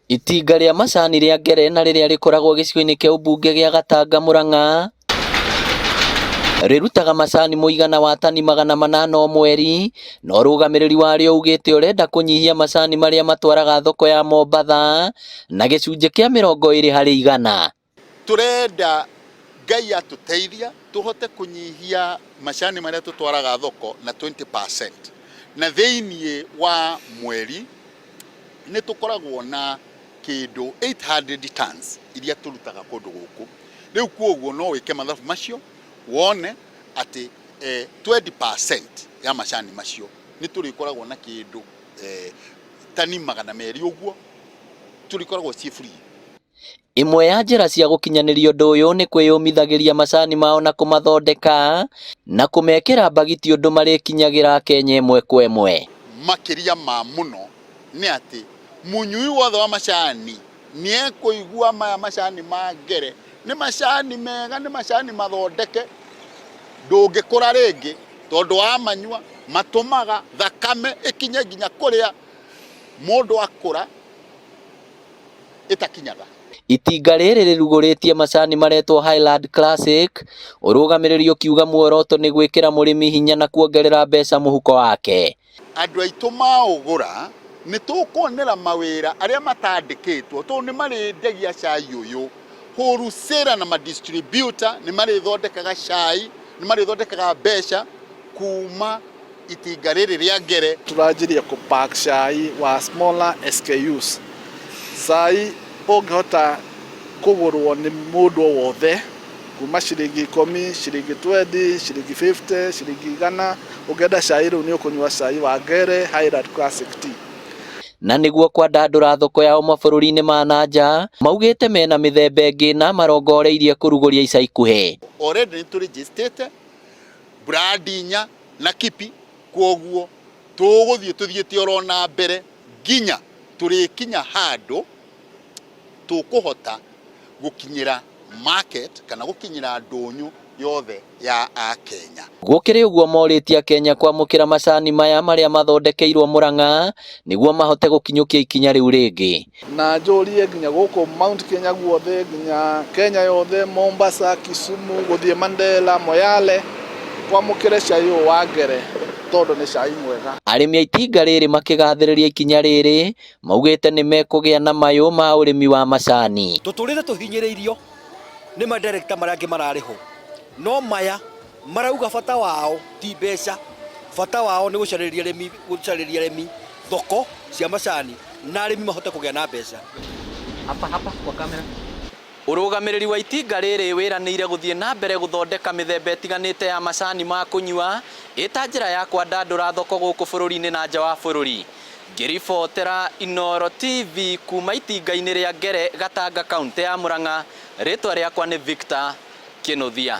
Itinga rĩa macani rĩa Ngere na rĩrĩa rĩkoragwo gĩcigo-inĩ kĩa ũmbunge gĩa Gatanga Murang'a rĩrutaga macani mũigana wa tani 800 o mweri, na ũrũgamĩrĩri warĩo ugĩte ũrenda kũnyihia macani marĩa matwaraga thoko ya Mombatha na gĩcunjĩ kĩa 20%. Tũrenda Ngai atũteithia tũhote kũnyihia macani marĩa tũtwaraga thoko na 20%, na thĩinĩ wa mweri nĩ tũkoragwo na kĩndũ 800 tons iria tũrutaga kũndũ gũkũ. Rĩu kwoguo no wĩke mathabu macio wone atĩ 20% ya macani macio nĩ tũrĩkoragwo na kĩndũ tani 200 ũguo tũrĩkoragwo ciĩ free. Ĩmwe ya njĩra cia gũkinyanĩria ũndũ ũyũ nĩ kwĩyũmithagĩria macani mao na kũmathondeka na kũmekĩra mbagiti ũndũ marĩkinyagĩra Kenya ĩmwe kwa ĩmwe. Makĩria ma mũno nĩ atĩ mũnyui wothe wa macani nĩ ekũigua maya macani ma Ngere nĩ macani mega, nĩ macani mathondeke, ndũngĩkũra rĩngĩ tondũ wamanyua matũmaga thakame ĩkinye nginya kũrĩa mũndũ akũra ĩtakinyaga. Itinga rĩrĩ rĩrugũrĩtie macani maretwo Highland Classic, ũrũgamĩrĩri ũkiuga muoroto nĩ gwĩkĩra mũrĩmi hinya na kuongerera mbeca mũhuko wake. Andũ aitũ maũgũra nĩ tũkuonera mawĩra arĩa matandĩkĩtwo tondũ nĩ marĩendagia cai ũyũ wholesale na madistributor nĩ marĩthondekaga cai, nĩ marĩthondekaga mbeca kuma itinga rĩrĩ rĩa Ngere. Tũranjirie kũ pack cai wa smaller SKUs, cai ũngĩhota kũgũrwo nĩ mũndũ o wothe kuma ciringi 10, ciringi 20, ciringi 50, ciringi 100. Ũngĩenda cai rĩu nĩ ũkũnyua cai wa Ngere Highland Classic Tea. Na nĩguo kwandandũra thoko yao mabũrũri-inĩ ma na nja, maugĩte mena mĩthemba ĩngĩ na marongoreirie kũrugũria ica ikuhĩ. Already nĩ tũrĩnjĩstĩte brand inya na Kipi, kwoguo tũgũthiĩ tũthiĩte oro na mbere nginya tũrĩkinya handũ tũkũhota gũkinyĩra market kana gũkinyĩra ndũnyũ yothe ya Akenya. Gũkĩrĩ ũguo morĩtie Akenya kwamũkĩra macani maya marĩa mathondekeirwo Murang'a nĩguo mahote gũkinyũkia ikinya rĩu rĩngĩ. Na njũrie nginya gũkũ Mount Kenya guothe, nginya Kenya yothe, Mombasa, Kisumu, gũthiĩ Mandela, Moyale, kwamũkĩre cai ũyũ wa Ngere tondũ nĩ cai mwega. Arĩmi a itinga rĩrĩ makĩgathĩrĩria ikinya rĩrĩ maugĩte nĩ mekũgĩa na mayũ ma ũrĩmi wa macani. Tũtũrĩte tũhinyĩrĩirio nĩ madirector marĩa angĩ mararĩhwo, no maya marauga bata wao ti mbeca, bata wao nĩ gũcarĩria arĩmi, gũcarĩria arĩmi thoko cia macani na arĩmi mahote kũgĩa na mbeca. Hapa hapa kwa kamera. Ũrũgamĩrĩri wa itinga rĩrĩ wĩranĩire gũthiĩ na mbere gũthondeka mĩthemba ĩtiganĩte ya macani ma kũnyua ĩta njĩra ya kwandandũra thoko gũkũ bũrũri-inĩ na nja wa bũrũri. Ngĩribotera Inooro TV kuma itinga-inĩ rĩa Ngere, Gatanga, kaũntĩ ya Murang'a, rĩtwa rĩakwa nĩ Victor Kĩnuthia.